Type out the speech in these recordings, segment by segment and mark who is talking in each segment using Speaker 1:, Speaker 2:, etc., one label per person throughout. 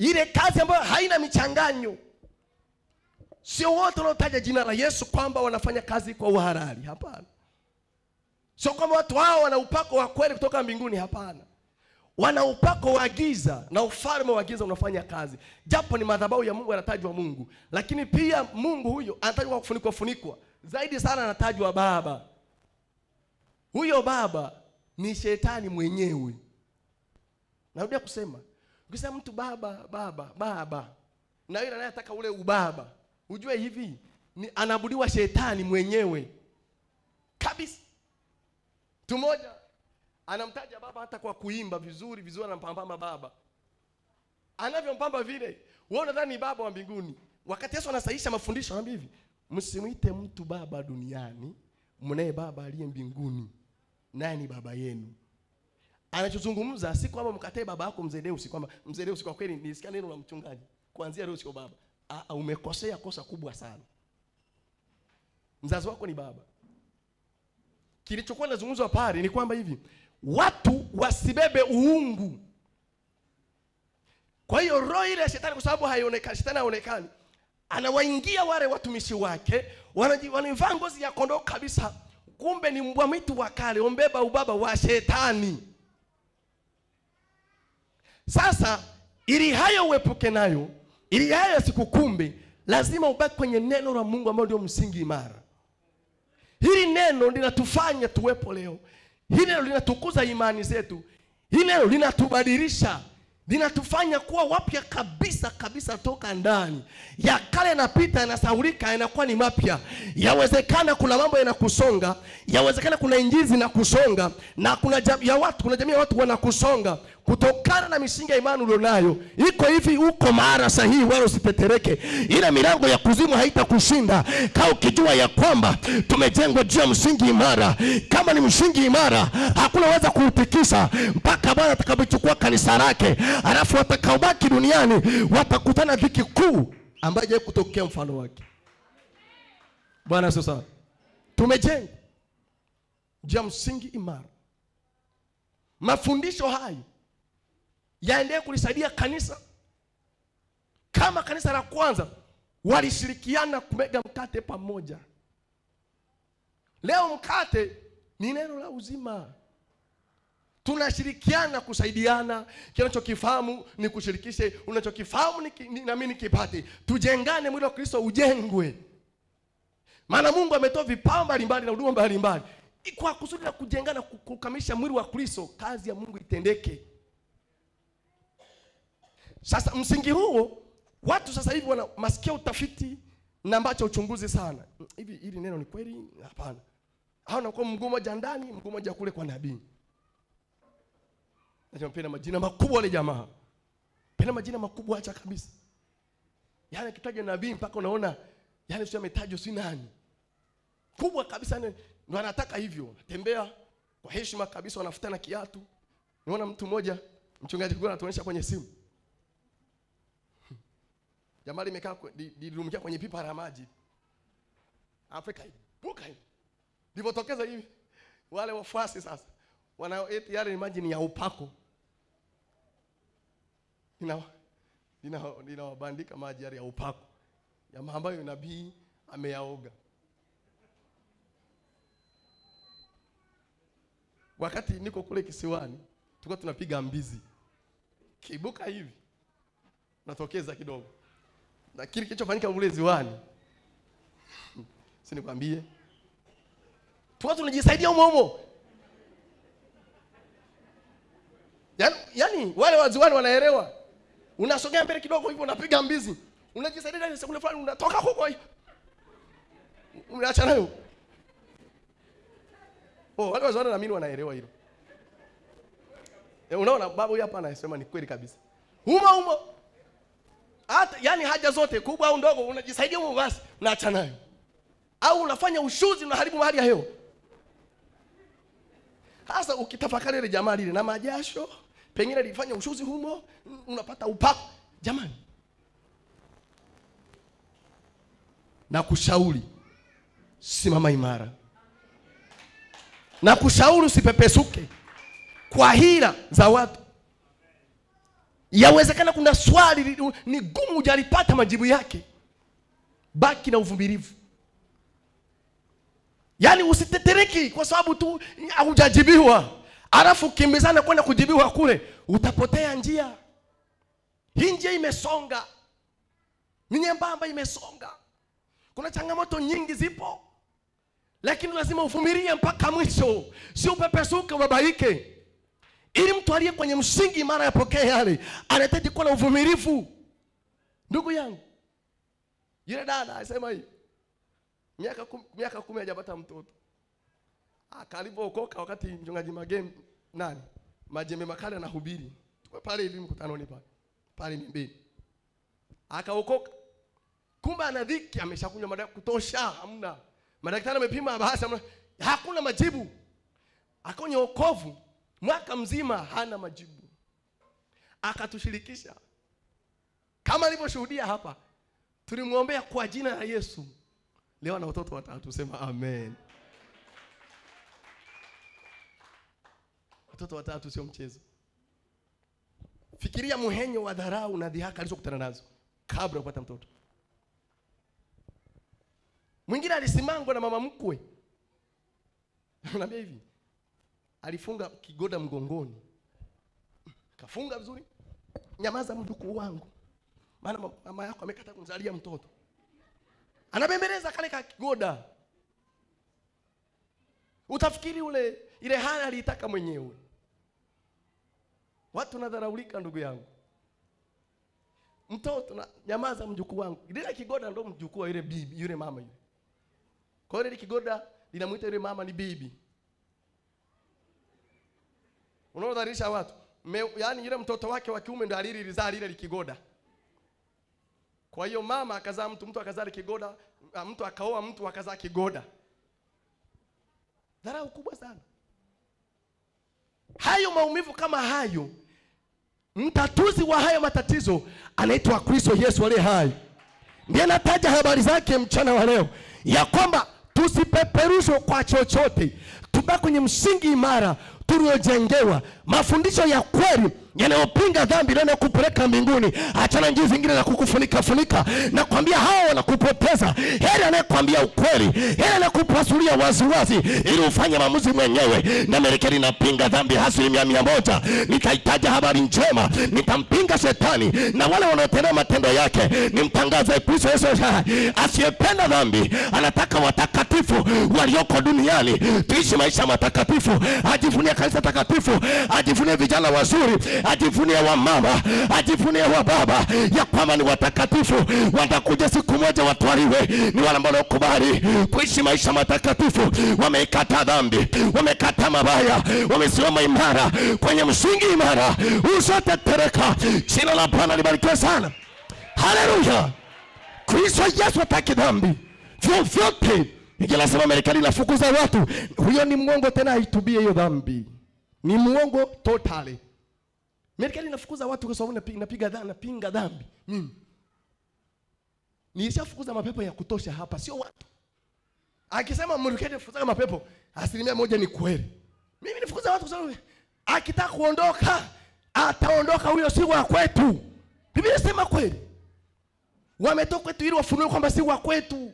Speaker 1: Ile kazi ambayo haina michanganyo. Sio wote wanaotaja jina la Yesu kwamba wanafanya kazi kwa uhalali, hapana. Sio kwamba watu hao wana upako wa kweli kutoka mbinguni, hapana. Wana upako wa giza na ufalme wa giza unafanya kazi. Japo ni madhabahu ya Mungu, anatajwa Mungu, lakini pia Mungu huyo anatajwa kwa kufunikwa funikwa. Zaidi sana anatajwa baba. Huyo baba ni shetani mwenyewe. Narudia kusema, ukisema mtu baba baba baba, na yule anayetaka ule ubaba, ujue hivi ni anaabudiwa shetani mwenyewe kabisa. Mtu mmoja anamtaja baba hata kwa kuimba vizuri vizuri, anampamba baba. Anavyompamba vile, wewe unadhani ni baba wa mbinguni. Wakati Yesu anasahihisha mafundisho anaambia hivi, msimuite mtu baba duniani, mnaye baba aliye mbinguni, naye ni baba yenu. Anachozungumza si kwamba mkatae baba yako Mzee Deus, kwamba Mzee Deus kwa kweli nilisikia neno la mchungaji, kuanzia leo sio baba. Umekosea kosa kubwa sana. Mzazi wako ni baba. Kilichokuwa nazungumzwa pale ni kwamba hivi, watu wasibebe uungu. Kwa hiyo roho ile ya shetani, kwa sababu haionekani, shetani haonekani, anawaingia wale watumishi wake, wanavaa ngozi ya kondoo kabisa, kumbe ni mbwa mwitu wa kale, ombeba ubaba wa shetani. Sasa ili hayo uepuke nayo, ili hayo yasikukumbe, lazima ubaki kwenye neno la Mungu ambalo ndio msingi imara. Hili neno linatufanya tuwepo leo. Hili neno linatukuza imani zetu. Hili neno linatubadilisha, linatufanya kuwa wapya kabisa kabisa toka ndani. Ya kale yanapita, yanasahaulika, yanakuwa ni mapya. Yawezekana kuna mambo yanakusonga, yawezekana kuna injili zinakusonga, na kuna kuna jamii ya watu wanakusonga kutokana na misingi ya imani ulionayo. Iko hivi, uko mara sahihi, wala usitetereke. Ila milango ya kuzimu haitakushinda. Kaa ukijua ya kwamba tumejengwa juu ya msingi imara. Kama ni msingi imara, hakuna weza kuutikisa mpaka Bwana atakapochukua kanisa lake. Alafu watakaobaki duniani watakutana dhiki kuu ambayo haijawahi kutokea mfano wake. Bwana sasa, tumejengwa juu ya msingi imara. Mafundisho hayo yaendelee kulisaidia kanisa. Kama kanisa la kwanza walishirikiana kumega mkate pamoja. Leo mkate ni neno la uzima. Tunashirikiana kusaidiana. Kinachokifahamu ni kushirikishe, unachokifahamu na mimi nikipate. Tujengane, mwili wa Kristo ujengwe. Maana Mungu ametoa vipawa mbalimbali na huduma mbalimbali kwa kusudi la kujengana, kukamilisha mwili wa Kristo, kazi ya Mungu itendeke. Sasa msingi huo, watu sasa hivi wana masikia utafiti na ambacho uchunguzi sana. Hivi hili neno ni kweli? Hapana. Hao wanakuwa mguu mmoja ndani, mguu mmoja kule kwa nabii. Nasema majina makubwa wale jamaa. Penda majina makubwa acha kabisa. Yaani kitaja nabii mpaka unaona yaani sio ametajwa si nani. Kubwa kabisa ndio anataka hivyo. Tembea kwa heshima kabisa, wanafutana kiatu. Niona mtu mmoja mchungaji kwa anatuonyesha kwenye simu. Jamaa limekaa lilumkia kwenye pipa la maji. Afrika ibuka hivi. Ndivyo hivi. Wale wafuasi sasa wana eti yale maji ni ya upako. Ninawabandika maji yale ya upako, ya ambayo nabii ameyaoga. Wakati niko kule kisiwani, tulikuwa tunapiga mbizi. Kibuka hivi natokeza kidogo. Na kile kilichofanyika kule ziwani, si nikwambie, tulikuwa tunajisaidia humo humo. Yaani wale wa ziwani wanaelewa. Unasogea mbele kidogo hivyo unapiga mbizi. Unajisaidia ndani sekunde fulani unatoka huko hiyo. Unaacha nayo. Oh, wale wa ziwani na mimi wanaelewa hilo. Unaona baba huyu hapa anasema ni kweli kabisa. Humo humo. Hata yani haja zote kubwa au ndogo unajisaidia humo basi unaacha nayo. Au unafanya ushuzi unaharibu hali ya hewa. Hasa ukitafakari ile jamaa lile na majasho, pengine alifanya ushuzi humo, unapata upako. Jamani, na kushauri simama imara. Na kushauri usipepesuke kwa hila za watu. Yawezekana kuna swali ni gumu hujalipata majibu yake. Baki na uvumilivu. Yaani usitetereki kwa sababu tu hujajibiwa. Alafu kimbizana kwenda kujibiwa kule, utapotea njia. Hii njia imesonga. Ni nyembamba, imesonga. Kuna changamoto nyingi zipo. Lakini lazima uvumilie mpaka mwisho. Sio upepesuke ubabaike. Ili mtu aliye kwenye msingi imara yapokee yale, anahitaji kuwa na uvumilivu. Ndugu yangu, yule dada alisema hivi, miaka 10 hajapata mtoto. Akalipookoka wakati mchungaji Magem nani? Majembe Makali anahubiri. Tuko pale hivi mkutanoni pale. Pale mbele. Akaokoka. Kumbe ana dhiki, ameshakunywa madawa kutosha, hamna. Madaktari wamepima bahasa, hakuna majibu. Akaonya wokovu mwaka mzima hana majibu. Akatushirikisha. Kama nilivyoshuhudia hapa, tulimwombea kwa jina la Yesu. Leo ana watoto watatu, sema amen. Watoto watatu sio mchezo. Fikiria muhenyo wa dharau na dhihaka alizokutana nazo kabla kupata mtoto. Mwingine alisimangwa na mama mkwe. Ananiambia hivi, alifunga kigoda mgongoni. Kafunga vizuri. Nyamaza mjukuu wangu, maana mama yako amekata kumzalia mtoto. Anabembeleza kale ka kigoda. Utafikiri ule ile hali aliitaka mwenyewe. Watu nadharaulika ndugu yangu. Mtoto na nyamaza mjukuu wangu. Ile kigoda ndo mjukuu wa yule bibi, yule mama yule. Kwa hiyo ile kigoda linamuita yule mama ni bibi. Unaodharisha watu. Yaani yule mtoto wake wa kiume ndo alilizaa lile kigoda. Kwa hiyo mama akazaa mtu, mtu akazaa kigoda, mtu akaoa mtu akazaa kigoda. Dharau kubwa sana. Hayo maumivu kama hayo, mtatuzi wa hayo matatizo anaitwa Kristo Yesu aliye hai. Ndiye nataja habari zake mchana wa leo, ya kwamba tusipeperushwe kwa chochote, tubaki kwenye msingi imara tuliojengewa, mafundisho ya kweli yanayopinga dhambi na kupeleka mbinguni. Achana njia zingine za kukufunika funika na kwambia hao wanakupoteza. Heri anayekwambia ukweli, heri anayekupasulia waziwazi ili ufanye maamuzi mwenyewe. Na Marekani napinga dhambi 100%. Nitaitaja habari njema, nitampinga shetani na wale wanaotenda matendo yake. Nimtangaze Kristo Yesu asiyependa dhambi, anataka watakatifu walioko duniani tuishi maisha matakatifu. Ajivunie kanisa takatifu, ajivunie vijana wazuri, ajivunie wa mama, ajivunie wa baba, ya kwamba ni watakatifu. Watakuja siku moja watwaliwe. Ni wale ambao wakubali kuishi maisha matakatifu, wamekataa dhambi, wamekataa mabaya, wamesimama imara kwenye msingi imara usiotetereka. Jina la Bwana libarikiwe sana. Haleluya. Kristo Yesu hataki dhambi vyovyote. Nikisema Marekani inafukuza watu, huyo ni mwongo, tena haitubie hiyo dhambi. Ni mwongo totally. Marekani inafukuza watu kwa sababu napiga dhambi, napinga dhambi. Mimi nilishafukuza mapepo ya kutosha hapa, sio watu. Akisema Marekani inafukuza mapepo, 1% ni kweli. Mimi nifukuza watu kwa sababu akitaka kuondoka, ataondoka, huyo si wa kwetu. Biblia inasema kweli. Wametoka kwetu ili wafunue kwamba si wa kwetu.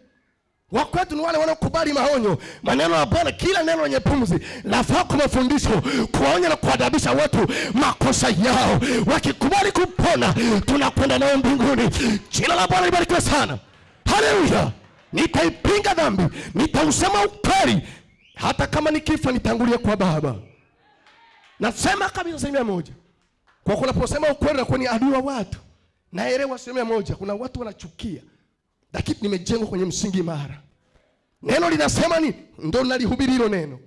Speaker 1: Wa kwetu ni wale wanaokubali maonyo, maneno ya Bwana. Kila neno lenye pumzi lafaa kwa mafundisho, kuwaonya na kuadabisha watu makosa yao. Wakikubali kupona, tunakwenda nao mbinguni. Jina la Bwana libarikiwe sana. Haleluya. Nitaipinga dhambi, nitausema ukweli, hata kama nikifa nitangulia kwa Baba. Nasema kabisa 100%. Kwa kunaposema ukweli na ni adui wa watu. Naelewa 100%, kuna watu wanachukia. Lakini nimejengwa kwenye msingi imara. Neno linasema ni ndio nalihubiri hilo neno.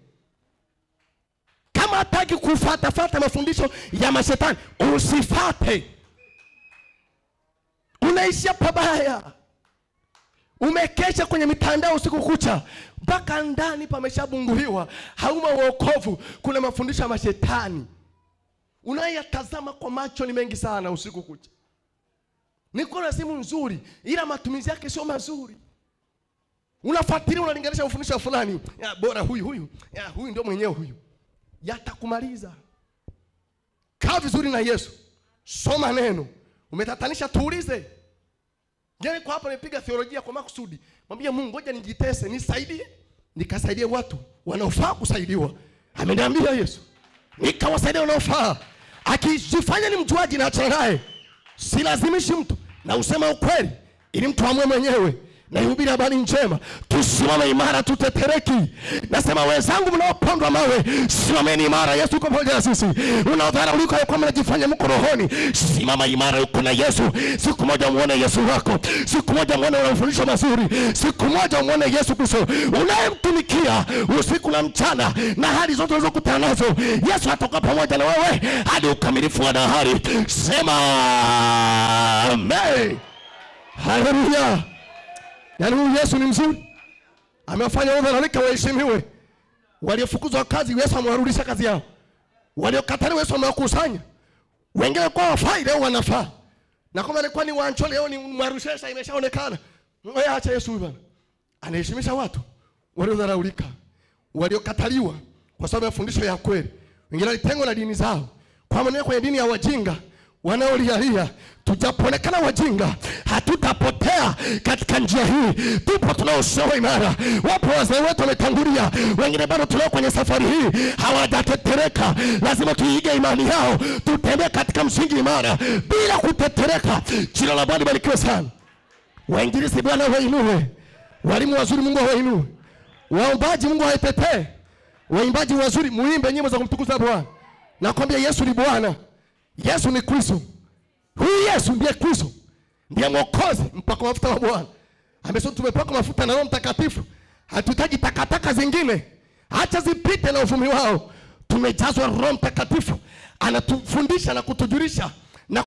Speaker 1: Kama hataki kufuata mafundisho ya mashetani, usifate. Unaishia pabaya. Umekesha kwenye mitandao usiku kucha, mpaka ndani pameshabunguliwa, hauma wokovu. Kuna mafundisho ya mashetani unayatazama kwa macho ni mengi sana usiku kucha. Niko na simu nzuri, ila matumizi yake sio mazuri. Unafuatilia, unalinganisha mfundisho fulani, ya bora huyu huyu, ya huyu ndio mwenyewe huyu. Yatakumaliza. Kaa vizuri na Yesu. Soma neno. Umetatanisha, tuulize. Jana kwa hapa nimepiga theolojia kwa makusudi. Mwambie Mungu, ngoja nijitese, nisaidie, nikasaidie watu wanaofaa kusaidiwa. Ameniambia Yesu, nikawasaidia wanaofaa. Akijifanya ni mjuaji na achana naye. Silazimishi mtu, na usema ukweli ili mtu amue mwenyewe. Na ihubiri habari njema. Tusimame imara, tutetereki. Nasema wenzangu mnaopondwa mawe, simameni imara, Yesu yuko pamoja na sisi. Unaodharaulika kwa mnajifanya mko rohoni, simama imara, uko na Yesu. Siku moja muone Yesu wako. Siku moja muone unafundishwa mazuri. Siku moja muone Yesu Kristo unayemtumikia usiku na mchana, na hali zote unazokutana nazo, Yesu atakuwa pamoja na wewe hadi ukamilifu wa dahari. Sema amen. Haleluya. Yaani huyu Yesu ni mzuri. Amewafanya wale waheshimiwe. Waliofukuzwa kazi Yesu amewarudisha kazi yao. Waliokataliwa Yesu amewakusanya. Wengine kwa wafai leo wanafaa. Na kama alikuwa ni wancho leo ni marushesha imeshaonekana. Wewe acha Yesu bwana. Anaheshimisha watu waliodharaulika, waliokataliwa kwa sababu ya fundisho ya kweli. Wengine walitengwa na dini zao. Kwa maana kwenye dini ya wajinga wanaolialia, tujaponekana wajinga, hatutapotea katika njia hii. Tupo tunaosimama imara. Wapo wazee wetu wametangulia, wengine bado tunao kwenye safari hii hawajatetereka. Lazima tuige imani yao, tutembee katika msingi imara bila kutetereka. Jina la Bwana libarikiwe sana. Wainjilisti Bwana wainue, walimu wazuri Mungu wainue, waombaji Mungu awatetee, waimbaji wazuri muimbe nyimbo za kumtukuza Bwana. Nakwambia Yesu ni Bwana. Yesu ni Kristo. Huyu Yesu ndiye Kristo, ndiye Mwokozi, mpako mafuta wa Bwana. Amesema tumepakwa mafuta na Roho Mtakatifu. Hatuhitaji takataka zingine. Acha zipite na uvumi wao. Tumejazwa Roho Mtakatifu. Anatufundisha na kutujulisha